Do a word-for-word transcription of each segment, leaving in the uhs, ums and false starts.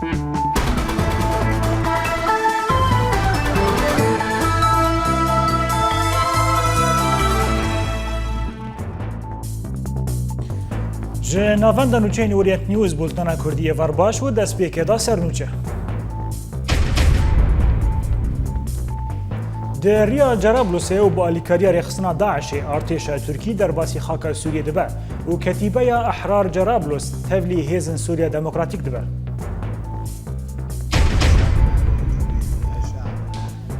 Ji navenda nûçeyên Orient News, bultena Kurdî yê ver baş û destpêkê da sernûçe. Di riya Cerablusê û bi alîkariya rêxistina DAIŞê artêşa Tirkî derbasî xaka Sûriyê dibe û Ketîbeya Ehrar Cerablus tevlî Hêzên Sûriya Demokratîk dibe.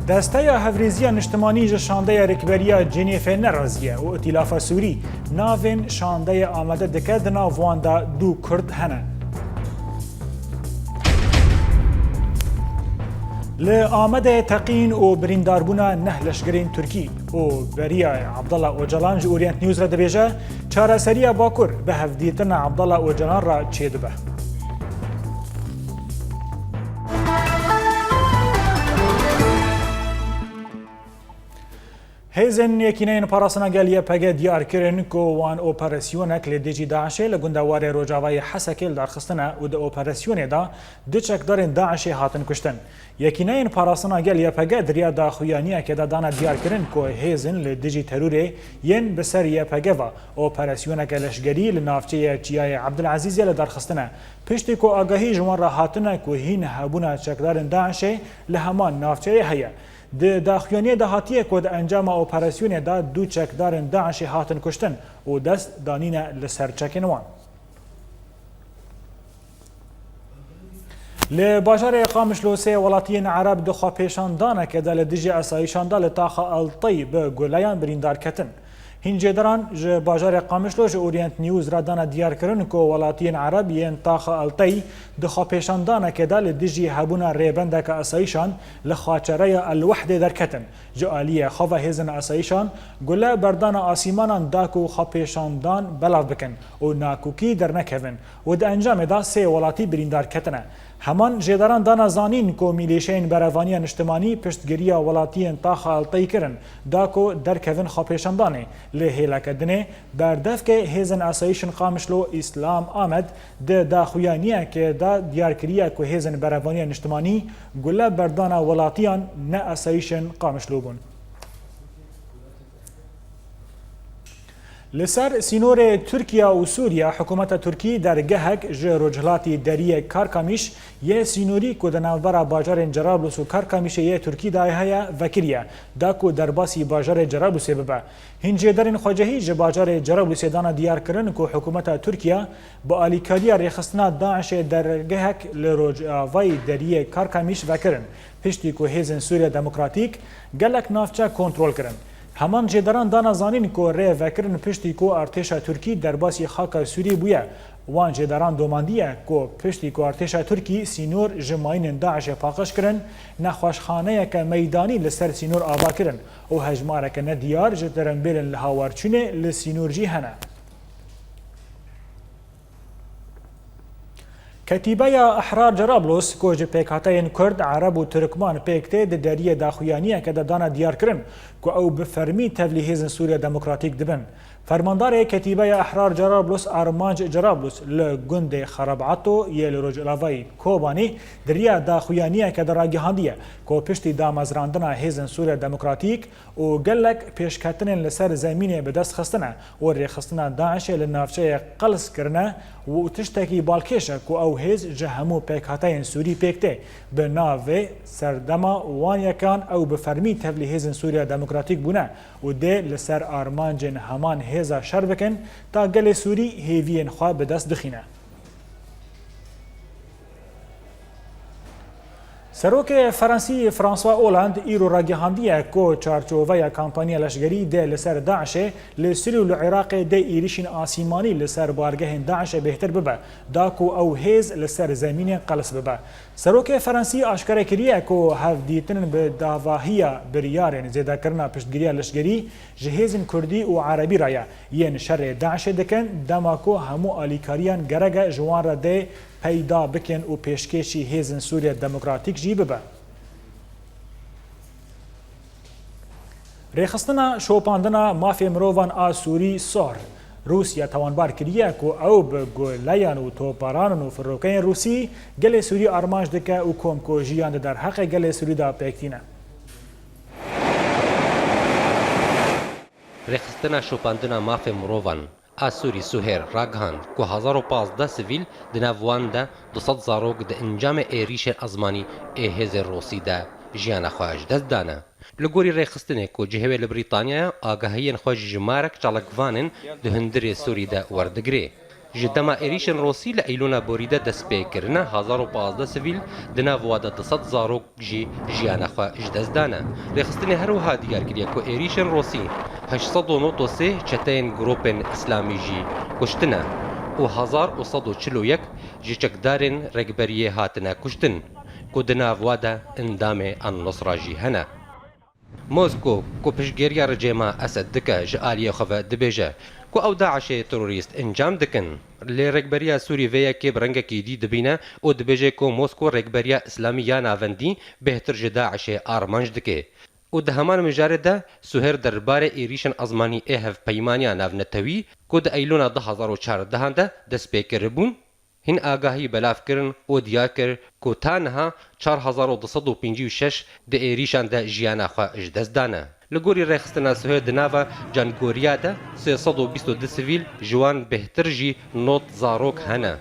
Desteya Hevrêziya Niştimanî ji şandeya Rêkberiya Cenêfê nerazî ye û Îtîlafa Sûrî navên şandeyê amade dike, di nav wan de du Kurd hene. Li Amedê teqîn û birîndarbûna neh leşgerên Tirkî û beriya Abdullah Ocalan ji Orient News re dibêje, çareseriya Bakur bi hevdîtina Abdullah Ocalan re çêdibe. Hêzên Yekîneyên Parastina Gel, Y P G, diyar kirin ku wan operasyonek li dijî DAIŞê li gundewarê rojavayê Hesekê li dar xistine û di operasyonê de du çekdarên DAIŞê hatin kuştin. Yekîneyên Parastina Gel, Y P G, di riya daxuyaniyekê de dane diyar kirin ku hêzên li dijî terorê yên bi ser Y P G ve operasyoneke leşgerî li navçeya Çiyayê Ebdulezîzê li dar xistine. Piştî ku agahî ji wan re hatine ku hîn hebûna çekdarên DAIŞê li heman navçeyê heye. Di daxuyaniyê de hatiye ku di encama operasyonê de du çekdarên DAIŞê hatin kuştin û dest danîne li ser çekên wan. Li bajarê Qamişlo sê welatiyên Ereb di xwepêşandaneke de li dijî asayîşan de li taxa Eltey bi guleyan birîndar ketin. Hîn jêderan ji bajarê Qamişlo ji Orient News re dane diyar kirin ku welatiyên Ereb yên taxa Eltey di xwepêşandaneke de li dijî hebûna rêbendeke asayîşan li xaçereya El Wehdê derketin. Ji aliyê xwe ve hêzên asayîşan gule berdana asîmanan da ku xwepêşandan belav bikin û nakokî dernekevin û di encamê de sê welatî birîndar ketine. Heman jêderan dana zanîn ku mîlîşeyên Berevaniya Niştimanî piştgiriya welatiyên taxa Eltey kirin, da ku derkevin xwepêşandanê. Lê hêleke dinê, berdevkê hêzên asayîşên Qamişlo Îslam Amed di daxuyaniyekê de diyar kiriye ku hêzên Berevaniya Niştimanî gule berdana welatiyan, ne asayîşên Qamişlo bûn. Li ser sînorê Tirkiye û Sûriye, hikûmeta Tirkî dergehek ji rojhilatî deriyê Karkamîş yê sînorî ku di navbera bajarên Cerablus û Karkamîşê yê Tirkî de heye, vekiriye, da ku derbasî bajarê Cerablusê bibe. Hîn jêderên xwecihî ji bajarê Cerablusê dane diyar kirin ku hikûmeta Tirkiye bi alîkariya rêxistina DAIŞê dergehek li rojavayî deriyê Karkamîş vekirin, piştî ku hêzên Sûriya Demokratîk gelek navçe kontrol kirin. Heman jêderan dane zanîn ku rê vekirin piştî ku artêşa Tirkî derbasî xaka Sûrî bûye. Wan jêderan domandiye ku piştî ku artêşa Tirkî sînor ji mayînên DAIŞê paqij kirin, nexweşxaneyeke meydanî li ser sînor ava kirin û hejmareke nediyar ji tirimbêlên li hawarçûnê li sînor jî hene. Ketîbeya Ehrar Cerablus, ku ji pêkhateyên Kurd, Ereb û Tirkman pêk tê, di deriyê daxuyaniyeke de dane diyar kirin ku ew bi fermî tevlî Hêzên Sûriya Demokratîk dibin. Fermandarê Ketîbeya Ehrar Cerablus, Armanc Cerablus, li gundê Xerabato yê li rojhilavayî Kobanê di riya daxuyaniyeke de ragihandiye ku piştî damezrandina Hêzên Sûriya Demokratîk û gelek pêşketinên li ser zemînê bi dest xistine û rêxistina DAIŞê li navçeyê qels kirine û tiştekî balkêş e ku ew hêz ji hemû pêkhateyên Sûrî pêk tê. Bi nav vê serdema wan yekan ew bi fermî tevlî Hêzên Sûriya Demokratîk bûne û dê li ser armancên heman hêza şer bikin ta gelê Sûrî hêviyên xwe bi dest bixîne. Serokê Fransî François Hollande îro ragihandiye ku çarçoveya kampanya leşgerî dê li ser DAIŞê li Sûrî û li Iraqê dê êrîşên asîmanî li ser bargehên DAIŞê bêhtir bibe, da ku ew hêz li ser zemînê qels bibe. Serokê Fransî aşkere kiriye ku hevdîtin bi davahiya biryarên zêdekirina piştgiriya leşgerî ji hêzên Kurdî û Erebî re ye, yên şerê DAIŞê dikin, dema ku hemû alîkariyan gerek e ji wan re dê peyda bikin û pêşkêşî Hêzên Sûriya Demokratîk jî bibe. Rêxistina Şopandina Mafê Mirovan a Sûrî, SOHR, Rûsya tawanbar kiriye ku ew bi guleyan û toparan û firokeyên Rûsî gelê Sûrî armanc dike û komkujiyan di derheqê gelê Sûrî de pêk tîne. Rêxistina şopandina mafê mirovan a Sûrî Suhêr ragihand ku hezar û pazdeh sivîl, di nav wan de du sed zarok, di encamê êrîşên ezmanî ê hêzên Rûsî de jiyana xwe ji dest dane. Li gorî rêxistinê ku cihê wê li Brîtanyayê, agahiyên xwe ji jimarek çalakvanên di hundirê Sûrî de werdigirê. Ji dema êrîşên Rûsî li Eylûna borî de dest pê kirine, hezar û pazdeh sivîl, di nav wa de du sed zarok jî jiyana xwe ji dest dane. Rêxistinê her wiha diyar kiriye ku êrîşên Rûsî heşt sed û nod û sê çeteyên grûpên îslamî jî kuştine û hezar û sed û çil û yek ji çekdarên rêkberiyê hatine kuştin, ku di nav wa de endamê An-Nusra jî hene. Mosko, ku piştgiriya rejîma Esed dike, ji aliyê xwe ve dibêje ku ew DAIŞê terorîst encam dikin. Lê rêkberiya Sûrî vê yekê bi rengekî dî dibîne û dibêje ku Mosko rêkberiya Îslamî ya navendî bêhtir ji DAIŞê armanc dike. Û di heman mijarê de Suhêr derbarê êrîşên ezmanî ê hevpeymaniya navnetewî ku di Eylûna du hezar û çardeh de dest pê kiribûn, hîn agahî belav kirin û diyar kir ku ta niha çar hezar û du sed û pêncî û şeş di êrîşan de jiyana xwe ji dest dane. Li gorî rêxistina Suhêr di nava cangoriya de sê sed û bîst û du sivîl, ji wan bêhtir jî nod zarok hene.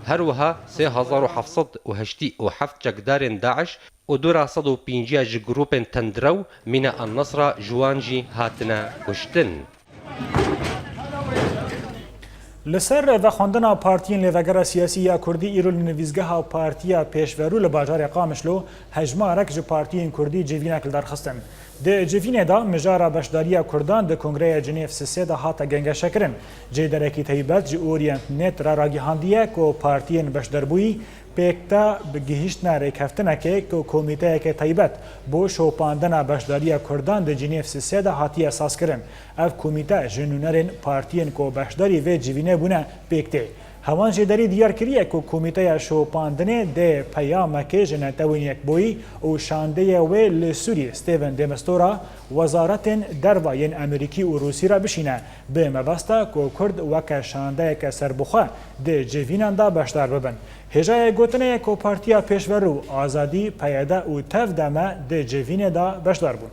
Her wiha sê hezar û heft sed û heştî û heft çekdarên DAIŞ û dû re sed û pêncî ji grûpên tundrew mîna An-Nusra ji wan jî hatine kuştin. Li ser vexwendina partiyên lêvegera siyasî ya Kurdî îro li nivîzgeha Partiya Pêşverû li bajarê Qamişlo hejmarek ji partiyên Kurdî civînek li dar xistin. Di civînê de mijara beşdariya Kurdan di Kongreya Cinêv sisê de hate gengeşekirin. Cêderekî taybet ji Orient Net re ragihandiye ku partiyên beşdarbûyî pêkte bi gihîştina rêkeftinekê ku komîteyeke taybet bo şopandina beşdariya Kurdan di Cinêv sisê de hatiye sazkirin. Ev komîte ji nûnerên partiyên ku beşdarî vê civînê bûne pêk tê. Heman jêderî diyar kiriye ku komîteya şopandinê dê peyamekê ji Netewên Yekbûyî û şandeyê wê li Sûriyê Stephen de Mistura, wezaretên derva yên Amerîkî û Rûsî re bişîne, bi mebesta ku Kurd weke şandeyeke serbixwe di civînan de beşdar bibin. Hêjayê gotinê ye ku Partiya Pêşverû, Azadî, P Y D û TEV-DEME di civînê de beşdar bûn.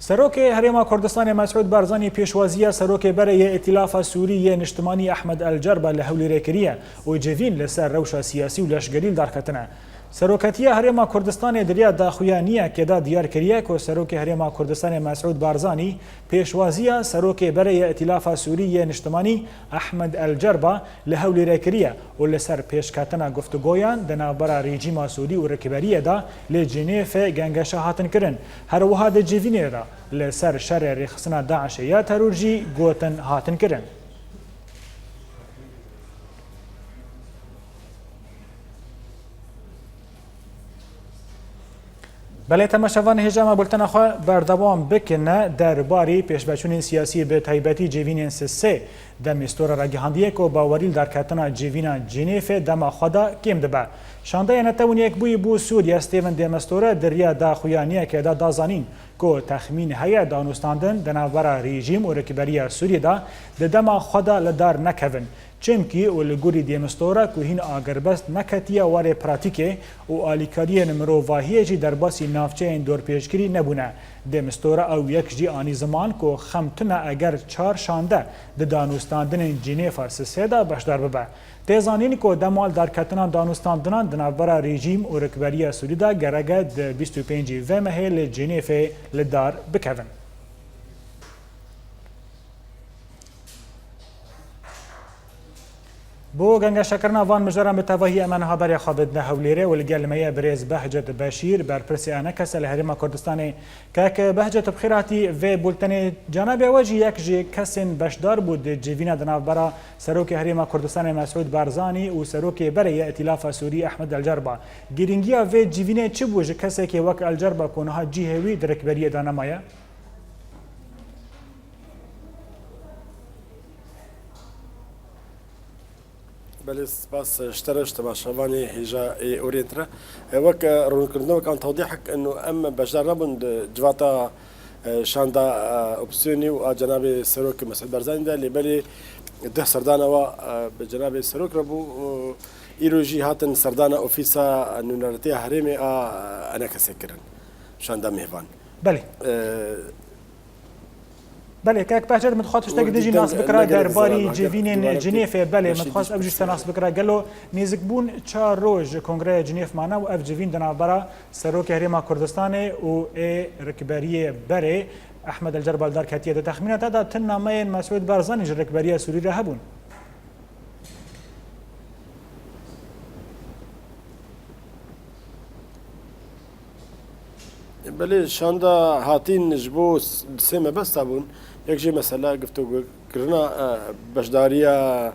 Serokê Herêma Kurdistanê Mesûd Barzanî pêşwaziya Serokê Berê yê Îtîlafa Sûrî yê Niştimanî Ehmed El Cerba li Hewlêrê kiriye û civîn li ser rewşa siyasî û leşgerî li dar ketine. Seroketiya Herêma Kurdistanê di riya daxuyaniyekê de diyar kiriye ku Serokê Herêma Kurdistanê Mesûd Barzanî pêşwaziya Serokê Berê yê Îtîlafa Sûrî yê Niştimanî Ehmed El Cerba li Hewlêrê kiriye û li ser pêşketina guftûgoyan di navbera rejîma Sûrî û rikberiyê de li Cinêfê gengeşe hatin kirin. Her wiha di civînê de li ser şerê rêxistina DAIŞê ya teror jî gotin hatin kirin. Belê temaşevan, hêja me bultena xwe berdewam bikine. Derbarî pêşveçûnên siyasî, bi taybetî civînên sisê, Demîstora ragihandiye ku bawerî li darketina civîna Cinêfê dema xwe de kêm dibe. Şandeya Netewên Yekbûyî bo Sûriye Stephen de Mistura di riya daxuyaniyekê de da zanîn ku texmîn heye danûstandin di navbera rejîm û rikberiya Sûriyê de di dema xwe de li dar nekevin. Çimkî û li gorî de Mistura ku hîn agirbest neketiye warê pratîkê û alîkariyên mirovahiyê jî derbasî navçeyên dorpêçkirî nebûne. De Mistura ew yek jî anî ziman ku xem tune eger çar şande di danûstandinên Cinêfa sisê de beşdar bibe. Tê zanîn ku dema li darketina danûstandinan di navbera rejîm û rikberiya Sûrî de gerek e di bîst û pêncî vê mehê li Cinêfê li dar bikevin. Bo gengeşekirina van mijaran bi tevahî em niha berê xwe bidine Hewlêrê û li gel me ye birêz Behcet Beşîr, berpirsê ENKSê li Herêma Kurdistanê. Kek Behcet, bi xêr hatî vê bultenê. Cenabê we jî yek ji kesên beşdar bû di civîna di navbera Serokê Herêma Kurdistanê Mesûd Barzanî û Serokê Berê yê Îtîlafa Sûrî Ehmed El Cerba. Girîngiya vê civînê çi bû ji kesekê wek El Cerba ku niha cihê wî di rikberiyê de nemaye? Belê, spas ji te re, ji temaşevanê hêja ê Orient re. E, wek, e, ronîkirina, wek an tewdîhek, ino em beşdar nebûn di civata e, şanda, e, opsiyonî û a cenabê Serok Mesûd Barzanî de, lê belê duh serdana wa, e, bi cenabê Serok re bû. E, îro jî hatin serdana ofîsa nûneratiya herêmê a, e, ENKSê kirin. Şanda mêvan. Belê. E, Belê, kek Behçet, min dixwest tiştekî din jî nas bikira derbarî civînên Cinêfê. Belê, min dixwest ev jî tişte nas bikira. Gelo nêzikbûn çar roj ji Kongreya Cinêf mane û ev civîn di navbera Serokê Herêma Kurdistanê û ê rikberiyê berê Ehmed El Cerbal dar ketiye. Di texmîna te de tu nameyên Mesûd Barzanî ji rikberiya Sûrî re hebûn? Belê, şanda hatîn ji bo s-, sê mebesta bûn. Yek jê mesela guftogokirina, e, beşdariya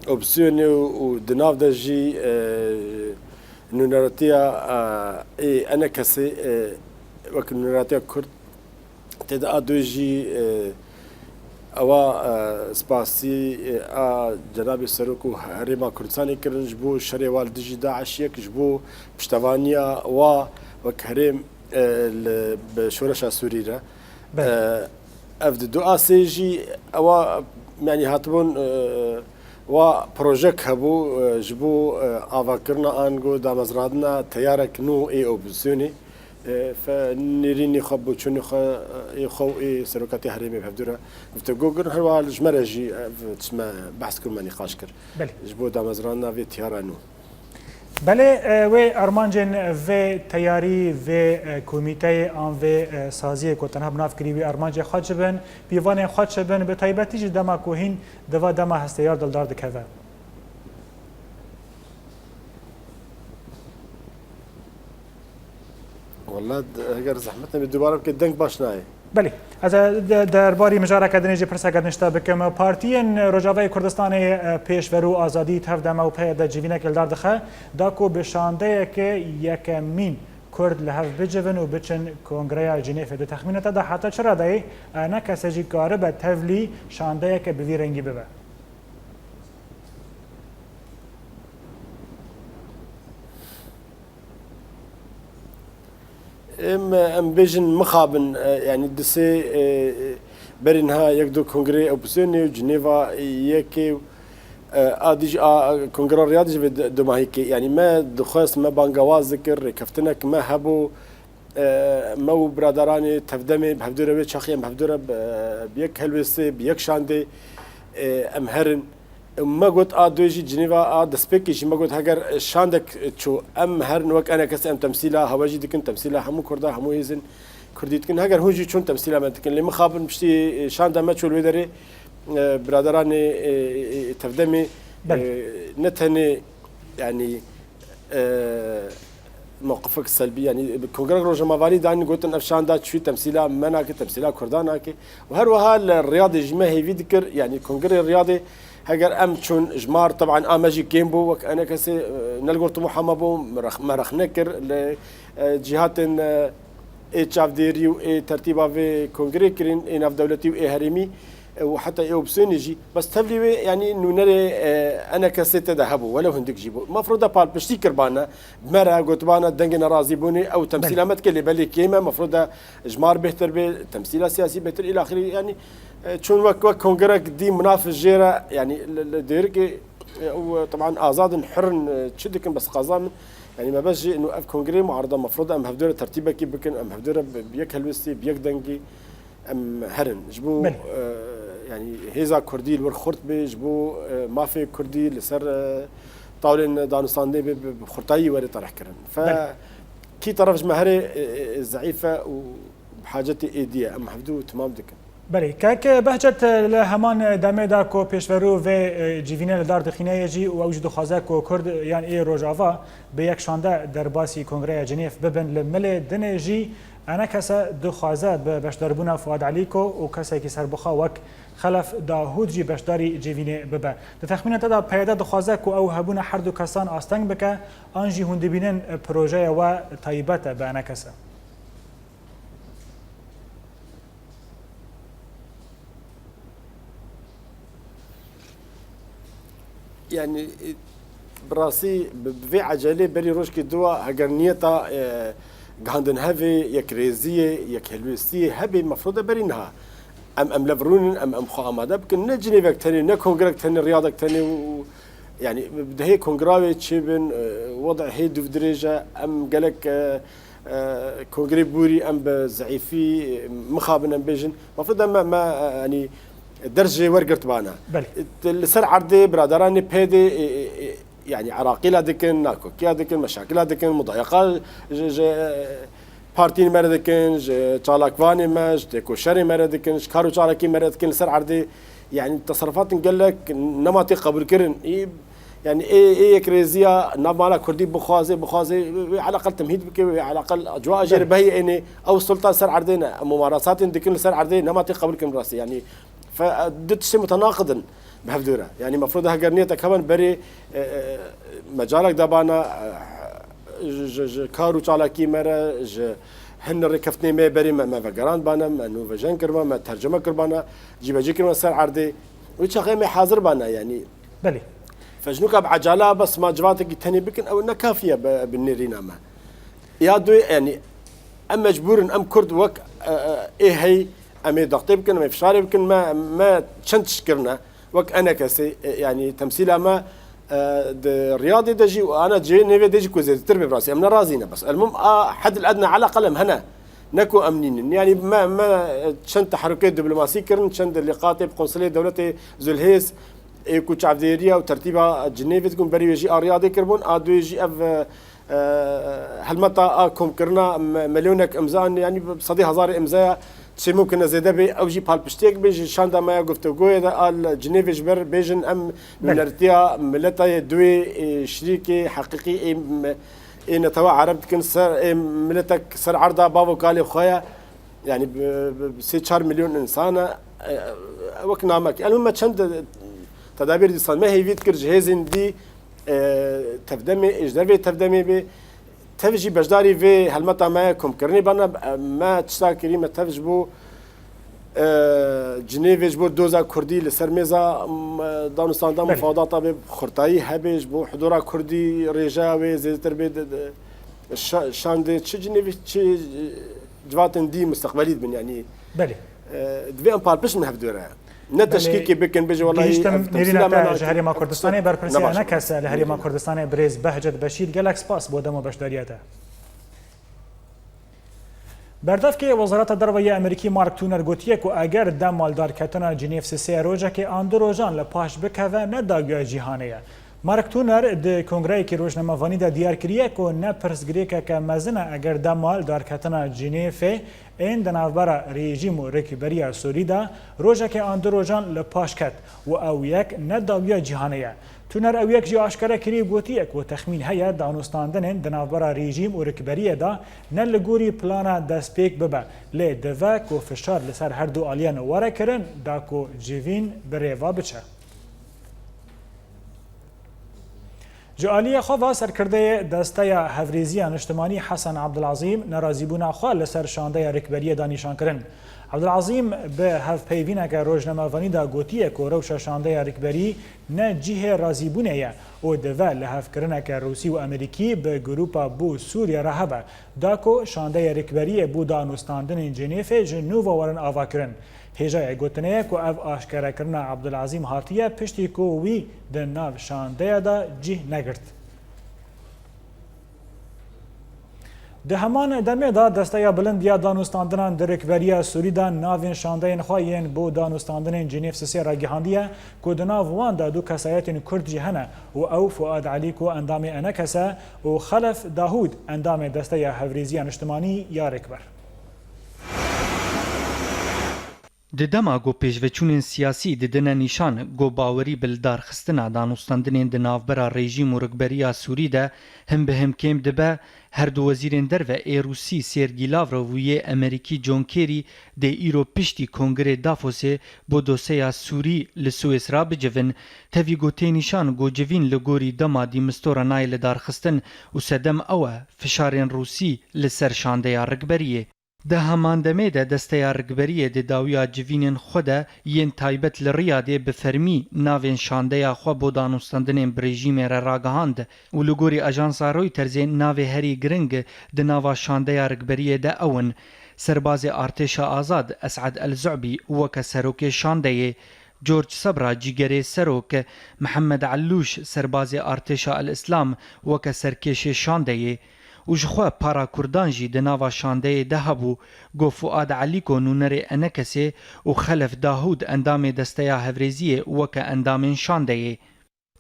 opsiyonê û, û di nav de jî, e, nûneratiya, e, ê ENKSê, e, wek nûneratiya Kurd tê de a dû jî, e, ewa, e, spasî, e, a cenabê Serok û Herêma Kurdistanê kirin ji bo şerê wa li dijî DAIŞ, yek ji bo piştevaniya wa wek herêm, e, li, bi şoreşa Sûrî re. Belê. E, ev di du asê jî ewa, yanî hatibûn, e, wa projek hebû, e, ji bo, e, avakirina ango damezrandina teyarek nû ê opozîsyonê. E, fe nêrînê xwe, boçûnê xwe, e, ê xwe û ê serokatê herêmê bi hevdû re guftego kirin. Her wiha ji me re jî ev tişt me behs kir, me nîqaş kir. Belê. Ji bo damezrandina vê teyara nû. Belê, e, wê armancên vê teyarî, vê, e, komîteyê an vê, e, saziyê ku tenha bi nav kirî wî armancê xwe çi bin, pîvanên xwe çi bin, bi taybetî jî dema ku hîn di va dema hesteyar dildar dikeve? Wela, d-, heger zehmet nebe, dubare bike, deng baş nayê. Belê. Ez ê de-, derbarî mijareke dinê jî pirseke din ji te bikim. Partiyên Rojavayê Kurdistanê, e, Pêşverû, Azadî, Tev, Dema û P Y D civînek li dar dixe, da ku bi şandeyeke yekemîn Kurd li hev bicivin û biçin Kongreya Cinêfê. Di texmîna te de heta çi radeyê ENKS jî karibe tevlî şandeyeke bi vî rengî bibe? Em, em bêjin mixabin, e, yanî di sê, e, berî niha yek du kongreyê opozîsyonê û Cinêva yekê, e, a dî jî a kongra Riyadê jî vê du-, dumahî kê. Yanî me dixwest, me bangewaz dikir, rêkeftinek me hebû, e, me û biraderanê Tevdemê bi hevdû re wê çaxê em bi hevdû re bi, bi yek helwêstê, bi yek şandê, e, em herin. Me got, a dû jî Cinêva a destpêkê jî me got, heger şandek çû, em herin wek ENKS, em temsîla hewe jî dikin, temsîla hemû Kurda, hemû hêzên Kurdî dikin. Heger hûn jî çûn, temsîla me dikin. Lê mixabin piştî şanda me çû li wê derê, e, biraderanê, e, e, Tevdemê, Belê. e, ne tenê, yanî, e, mewqifek selbî, yanî bi kongrek rojnamevanî danîn, gotin ev şanda çû temsîla me nake, temsîla Kurdan nake. Û her wiha li Riyadê jî me hêvî dikir, yanî kongrê Riyadê heger em çûn, ji mar teban a me jî kêm bû, wek ENKSê, e, ne li gor Timoha me bû, me rex-, me rexne kir, li, e, cîhatên, e, ê çavdêrî û ê tertîba vê kongrê kirin, ê navdewletî û ê herêmî, e, û heta ê opsiyonê jî. Bes tevlî wê, yanî nûnerê, e, ENKSê te de hebû, welew hindik jî bû. Mefroda palpiştî kirbane, bi me re gotibane dengê nerazîbûnê, ew temsîla Belê. me dike, lê belê kêm e, mefroda ji mar bêhtir bê, temsîla siyasî bêhtir, îlaxirî, yanî, e, çûn wek, wek kongrek dî minaf jê re, yanî li, li dêrikê, e, ew, e, teban azad in, hur in, e, çi dikin, bes qaza min, yanî me bes jê, ino ev kongrê muarida mefroda em hevdû re tertîbekî bikin, em hevdû re bi, bi yek helwestî, bi yek dengî, em herin. Ji bo, Belê. e, yanî hêza Kurdî li wir xurt bê, ji bo, e, mafê Kurdî li ser, e, tawlên danûstandinê bê, bi, bi xurtayî were terehkirin. Fe Belê. kî teref ji me herê, e, e, zeîf e û bi hacetê êdî ye. Em hevdû temam dikin. Belê. Kek Behçet, li heman demê de ku pêşverû vê, e, civînê li dar dixîne ye jî û ew jî dixwaze ku Kurd yan ê Rojava bi yek şande derbasî Kongreya Cinêv bibin, li milê dinê jî ENKS dixwaze bi beşdarbûna Fuad Elîko û kesekî serbixwe wek Xelef Dahûd jî beşdarî civînê bibe. Di texmîna te de P Y D dixwaze ku ew hebûna her du kesan asteng bike, an jî hûn dibînin projeya we taybet e bi ENKS? Yanî, e, bi rastî bi, bi vê ecelê berî rojkê diwa heger niyeta, e, Gihandin hevê, yekrêziyê, yekhelwêstiyê hebê mefrûd e berî niha. Em, em lev rûnin, em, em xwe amade bikin. Ne cinêvek tenê, ne kongrek tenê, riyadek tenê û, yanî, dihê kongra wê çêbin, e, wede hê dûv dirêj e, em gelek, e, e, kongrê bûrî, em bi zeîfî, e, mixabin em bêjin. Mefrûd e me, me, e, yanî, derz jê wergirtbana. Belê. Li ser erdê biraderanê pêdê, e, e, e, yanî Iraqî la dikin, nakokiya dikin, meşakila dikin, mudayeqa ji, ji, e, partiyên me re dikin, ji çalakvanê me, ji têkoşerê me re dikin, ji kar û çalakî me re dikin, li ser erdê, yanî teserrufatên gelek nema tê qebûlkirin. Î, yanî ê, ê yekrêziya nav mala Kurdî bixwaze, bixwaze, wê eleqel temhîd bike, wê eleqel cua jê re Belê. behiyê ênê, ew sulta li ser erdê ne, mumarasatên dikin li ser erdê nema tê qebûlkirin rastî. Yanî Fe, du tiştê mutenaqid in bi hevdû re. Yanî mefrûd e heger niyetek heban berê, e, e, mecalek de bana, e, ji, ji, ji kar û çalakî me re, ji hin rêkeftinê me berê me, me vegerand bana, me nûvejen kirma, me tercime kirbana, cîbecî kirma ser erdê. Wî çaxê me hazir bana yanî. Belê. Fe ji nûka bi ecala bes ma civatekî tenê bikin, ew ne kafî ye bi, bi nêrîna me. Ya duê, yanî em mecbûr in, em Kurd wek, e, e, ê hey, em ê daxtê bikin, em ê fişarê bikin, me, me çend tişt kirine, wek enekesê, e, yanî temsîla me, e, di Riyadê de jî û ana Cinêvê de jî ku zêdetir bê, bi rastî em ne razî ne, bes elmum a hedil edna eleqel em hene, ne ku em nînin. Yanî me, me çend teherukê diplomasî kirin, çend lîqatê bi konsulê dewletê Zilhêz, ê ku çavdêriya û tertîba Cinêvê dikin, berî wê jî a Riyadê kiribûn, a duê jî ev, e, E, helmeta a komkirina me-, milyonek imza, yanî bi sedê hezarê imzaya çi mumkin e zêde bê, ew jî palpiştiyek bê ji şanda me ya guftûgoyê de a li Cinêvê ji ber bêjin em Belê. nûnertiya mileta yê duê, ê, şirîkê heqîqî ê me-, ê netewa Ereb dikin ser, ê miletek ser erda bav û kalê xwe ye. Yanî bi, bi, bi sê çar milyon însan e, e, wek namek. Elmû me çend tedabîr dîsan me hêvî dikir ji hêzên dî, e, tevdemê, ê ji dervê tevdemê bê. Tev jî beşdarî vê helmeta me komkirinê bana, e, me tişta kirî me tev ji bo, e, Cinêvê ji bo doza Kurdî li ser mêza, m, danûstanda Belê. mufawedata bê xurtayî hebe, ji bo hudura Kurdî rêjeya wê zêdetir bê de, de, şa-, şandê çi Cinêvê çi, e, civatên dî musteqbelî dibin, yanî, Belê. e, divê em palpiş min hevdû re. Ne Belê. teşkîkê bikin, bêje, "Wellahî, Gihîştim ev nêrîna temsîla me te nake." ji Herêma Kurdistanê, berpirsî Ne baş e. enekes e li Herêma Nêrîna. Kurdistanê, birêz Behcet Beşîr, gelek spas bo dem û beşdariya te. Berdevkê Wezareta Derve yê Amerîkî Mark Toner gotiye ku eger dema li darketina Cinêv sisê rojekê an du rojan li paş bikeve, ne dawiya cîhanê ye. Mark Toner di kongreyekî rojnamevanî de diyar kiriye ku ne pirsgirêkeke mezin e eger dema li darketina Cinêfê ên di navbera rejîm û rêkberiya Sûrî de rojekê an du rojan li paş ket û ew yek ne dawiya cîhanê ye. Toner ew yek jî aşkere kirî û gotiye ku texmîn heye danûstandinên di navbera rejîm û rêkberiyê de ne li gorî plana destpêk bibe, lê dive ku fişar li ser her du aliyan were kirin da ku civîn bi rê ve biçe. Ji aliyê xwe ve serkirdeyê Desteya Hevrêziya Niştimanî Hesen Abdulazîm nerazîbûna xwe li ser şandeya rikberiyê de nîşan kirin. Abdulazîm bi hevpeyvîneke rojnamevanî de gotiye ku rewşa şandeya rikberî ne cihê razîbûnê ye û dive lihevkirineke Rûsî û Amerîkî bi grûpa Bo Sûriye re hebe, da ku şandeya rikberiyê bo danûstandinên Cinêfê ji nû ve werin avakirin. Hêjayê gotinê ye ku ev aşkerekirina Abdulazîm hatiye piştî ku wî di nav şandeya de cih negirt. Di heman demê de Desteya Bilind ya Danûstandinan di Rêkberiya Sûrî de navên şandeyên xwe yên bo danûstandinên Cinêv sisê ragihandiye ku di nav wan de du kesayetên Kurd jî hene û ew Fuad Elî ku endamê ENKS e û Xelef Dahûd endamê Desteya Hevrêziya Niştimanî ya Rêkber. Di dema ku pêşveçûnên siyasî didine nîşan ku bawerî bi lidarxistina danûstandinên di navbera rejîm û rikberiya Sûrî de him bi him kêm dibe, her du wezîrên derve ê Rûsî Sergî Lavrov û yê Emerîkî John Kerry dê îro piştî Kongrê Davosê bo dosyeya Sûrî li Swêsra bicivin. Tevî ku tê nîşan ku civîn li gorî dema dîmistora nayê lidarxistin û sedem ew e fişarên Rûsî li ser şandeya rikberiyê. Di heman demê de desteya rikberiyê di dawiya civînên xwe de yên taybet li Riyadê bi fermî navên şandeya xwe bo danûstandinên bi rejîmê re ragihand û li gorî ajansa Reutersê navê herî giring di nava şandeya rikberiyê de ew in: Serbazê Artêşa Azad Esad El Zu'bî weke serokê şandeyê, George Sebra cîgerê serok, Mihemed Ellûş serbazê Artêşa El Îslam weke serkêşê şandeyê û ji xwe para Kurdan jî di nava şandeyê de hebû, ku Fuad Elîko nûnerê Enekesê û Xelef Dahûd endamê Desteya Hevrêziyê weke endamên şandeyê.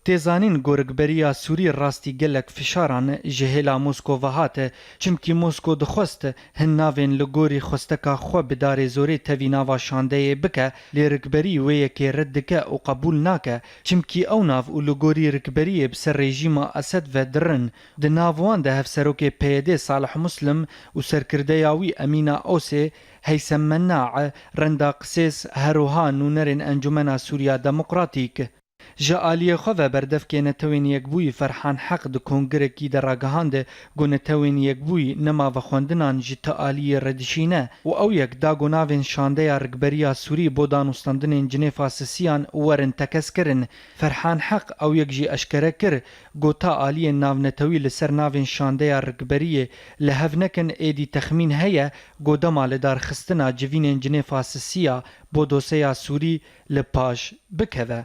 Tê zanîn ku rikberiya Sûrî rastî gelek fişaran ji hêla Mosko ve hat, çimkî Mosko dixwest hin navên li gorî xwesteka xwe bi darê zorê tevî nava şandeyê bike, lê rikberî wê yekê red dike û qebûl nake, çimkî ew nav û li gorî rikberiyê bi ser rejîma Esed ve dirin. Di nav wan de hevserokê P Y D Salih Muslim û serkirdeya wî Emîna Osê, Heysem Mennae, Renda Qisês, her wiha nûnerên Encûmena Sûriya Demokratîk. Ji aliyê xwe ve berdevkê Netewên Yekbûyî Ferhan Heq di kongirekî de ragihand ku Netewên Yekbûyî nema vexwendinan ji ti aliyê re dişîne û ew yek da ku navên şandeya Rikberiya Sûrî bo danûstandinên Cinêfa Sisiyan werin tekez kirin. Ferhan Heq ew yek jî eşkere kir ku ta aliyên navnetewî li ser navên şandeya Rikberiyê li hev nekin, êdî texmîn heye ku dema lidarxistina civînên Cinêfa Sisiya bo doseya Sûrî li paş bikeve.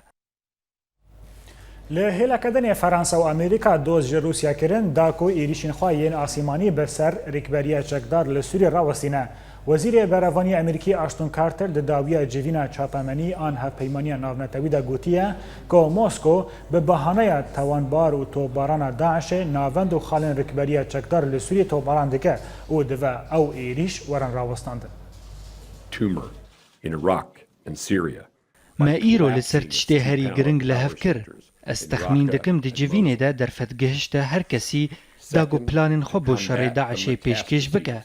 Li hêleke din ê Fransa û Amerîka doz ji Rûsya kirin, da ku êrîşên xwe yên asîmanî bi ser rikberiya çekdar li Sûrî rawestîne. Wezîrê Berevanî Amerîkî Ashton Carter di dawiya civîna çapemenî an Hevpeymaniya Navnetewî de gotiye ku Mosko bi bahaneya tawanbar û topbarana DAIŞê navend û xalên rikberiya çekdar li Sûriyê topbaran dike û divê ew êrîş werin rawestandin. Tumor in Iraq and Syria. Me îro li ser tiştê herî giring li hev kir. Ez texmîn dikim di civînê de derfet gihişte her kesî da ku planên xwe bo şerê DAIŞê pêşkêş bike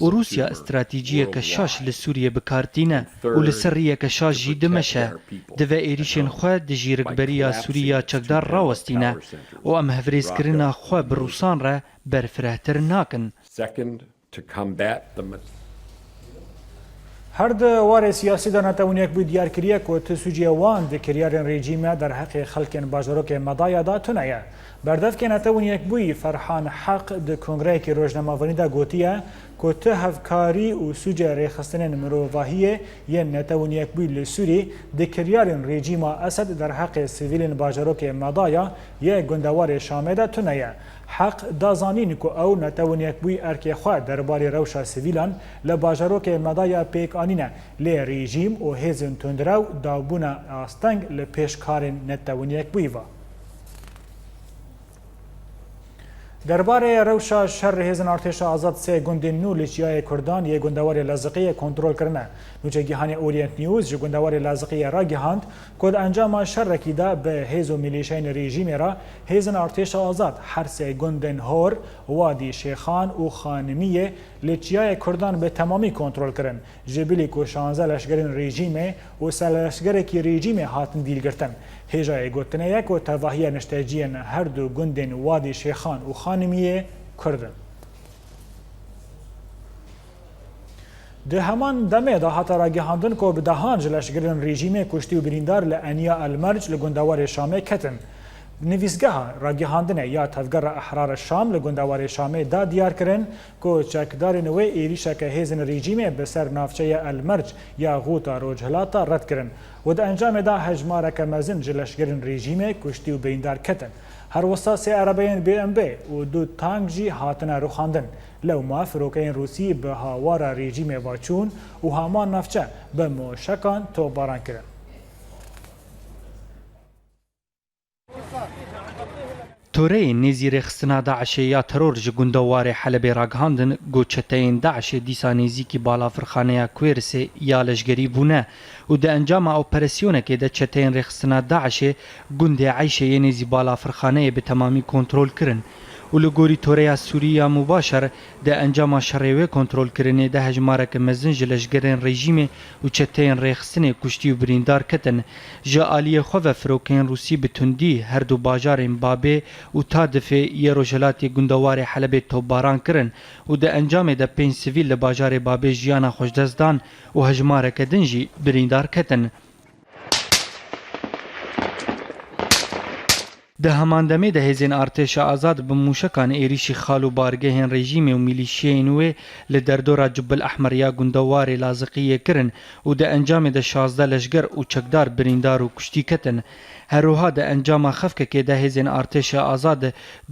û Rûsya stratejiyeke şaş li Sûriyê bi kar tîne û li ser riyeke şaş jî dimeşe. Divê êrîşên xwe dijî rikberiya Sûrî ya çekdar rawestîne û em hevrêzkirina xwe bi Rûsan re berfirehtir nakin. Second, to combat the Her di warê siyasî de Netewên Yekbûyî diyar kiriye ku ti sûcê wan di kiryarên rejîmê derheqê xelkên bajarokê Medaya de tune ye. Berdevkê Netewên Yekbûyî Ferhan Heq di kongreyekî rojnamevanî de gotiye ku ti hevkarî û sûcê rêxistinên mirovahiyê yên Netewên Yekbûyî li Sûrî di kiryarên rejîma Esed derheqê sivîlên bajarokê Medaya yê gundewarê Şamê de tune ye. Heq da zanîn ku ew Netewên Yekbûyî erkê xwe derbarê rewşa sivîlan li bajarokê Medaya pêk anîne, lê rejîm û hêzên tundrew dabûne asteng li pêş karên Netewên Yekbûyî ve. Derbarê rewşa şer hêzên Artêşa Azad sê gundên nû li çiyayê Kurdan yê gundewarê Laziqiyê kontrol kirine. Nûçegihanê Orient News ji gundewarê Laziqiyê ragihand, ku di encama şerekî de bi hêz û milîşeyên rejîmê re hêzên Artêşa Azad her sê gundên Hor, Wadî Şêxan û Xanimiyê li çiyayê Kurdan bi temamî kontrol kirin, ji bilî ku şanzeh leşgerên rejîmê û serleşgerekî rejîmê hatin dîlgirtin. Hêjayê gotinê ye ku tevahiya nişteciyên her du gundên Wadî Şêxan û Xanimiyê Kurd in. Di heman demê de hate ragihandin ku bi dehan ji leşgerên rejîmê kuştî û birîndar li Eniya El Merc li gundewarê Şamê ketin. Nivîsgeha ragihandinê ya Tevgera Ehrar Şam li gundewarê Şamê da diyar kirin ku çekdarên wê êrîşeke hêzên rejîmê bi ser navçeya El Merc ya Xuta Rojhilata red kirin û di encamê de hejmareke mezin ji leşgerên rejîmê kuştî û birîndar ketin. Her wisa sê erebeyên B M B û du tank jî hatine rûxandin. Lewma firokeyên Rûsî bi hawara rejîmê ve çûn û heman navçe bi moşekan topbaran kirin. Toreyên nêzî rêxistina DAIŞê ya teror ji gundewarê Helebê ragihandin ku çeteyên DAIŞê dîsa nêzîkî balafirxaneya Kuêrisê ya leşgerî bûne û di encama operasyonekê de çeteyên rêxistina DAIŞê gundê Eyşê yê nêzî balafirxaneyê bi temamî kontrol kirin Û li gorî toreya Sûrî ya Mubaşer, di encama şerê wê kontrolkirinê de hejmareke mezin ji leşgerên rejîmê û çeteyên rêxistinê kuştî û birîndar ketin. Ji aliyê xwe ve firokeyên Rûsî bi tundî her du bajarên Babê û Tadifê yê rojhilatê gundewarê Helebê topbaran kirin û di encamê de pênc sivîl li bajarê Babê jiyana xwe ji dest dan û hejmareke din jî birîndar ketin. Di heman demê de hêzên artêşa azad bi mûşekan êrîşî xal û bargehên rejîmê û milîşiyeyên wê li derdora Cubbil Ehmer ya gundewarê Laziqiyê kirin û di encamê de şazdeh leşger û çekdar birîndar û kuştî ketin. Her wiha di encama xefkekê de hêzên artêşa azad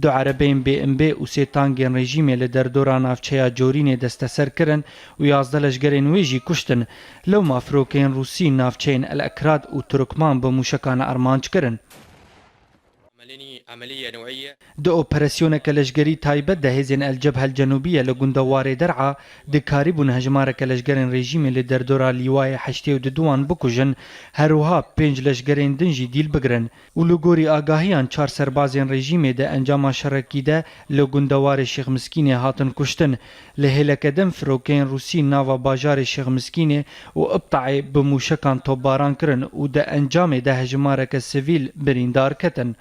du erebeyên B M B û sê tangên rejîmê li derdora navçeya Corînê desteser kirin û yazdeh leşgerên wê jî kuştin. Lewma firokeyên Rûsî navçeyên El Ekrad û Turkman bi mûşekan armanc kirin. Di operasyoneke leşgerî taybet de hêzên El Cebhe El Cenûbiye li gunda Warê Der'a dikarîbûn hejmareke leşgerên rejîmê li derdora Lîwayê heştê û duduwan bikujin, her wiha pênc leşgerên din jî dîl bigirin. Û li gorî agahiyan çar serbazên rejîmê di encama şerekî de li gunda Warê Şêx Miskînê hatin kuştin. Li hêleke din firokeyên Rûsî nava bajarê Şêx Miskînê û Ibtaê bi mûşekan topbaran kirin û di encamê de hejmareke sivîl birîndar ketin.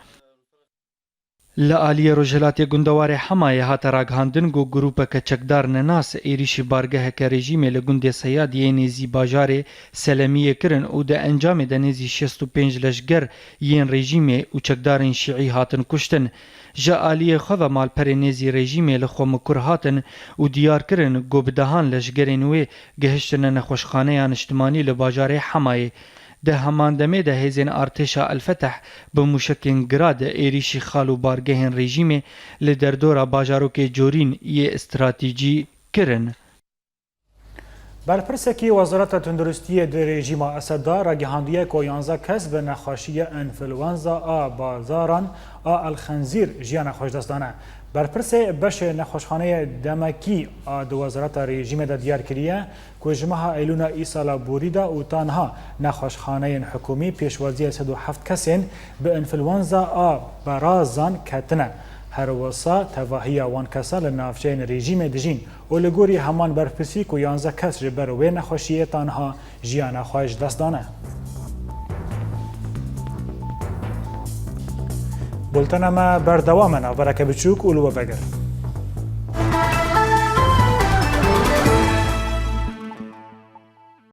Li aliyê rojhilatê gundewarê Hemayê hate ragihandin ku grûpeke çekdar nenas êrîşî bargeheke rejîmê li gundê Seyad yê nêzî bajarê Selemiyê kirin û di encamê de nêzî şêst û pênc leşger yên rejîmê û çekdarên şîî hatin kuştin. Ji aliyê xwe ve malperên nêzî rejîmê li Xwemukur hatin û diyar kirin ku bi dehan leşgerên wê gihiştine nexweşxaneya niştimanî li bajarê Hemayê. Di heman demê de hêzên artêşa El Feteh bi mûşekên Grad êrîşî xal û bargehên rejîmê li derdora bajarokê Corîn yê stratejî kirin. Berpirsekî Wezareta Tunduristiyê di rejîma Esed de ragihandiye ku yanzdeh kes bi nexweşiya enfluenza a bazaran a El Xenzîr jiyana xwe ji dest dane. Berpirsê beşê nexweşxaneyê demekî a di wezareta rejîmê de diyar kiriye ku ji meha Eylûna îsala borî de û ta niha nexweşxaneyên hikûmî pêşwaziyê sed û heft kesên bi enfluenza a berazan ketine. Her wisa tevahiya wan kesa li navçeyên rejîmê dijîn û li gorî heman berpirsî ku yanzdeh kes ji ber wê nexweşiyê ta niha jiyana xwe ji dest dane. Bultena me berdewam e, navbereke biçûk û li we veger.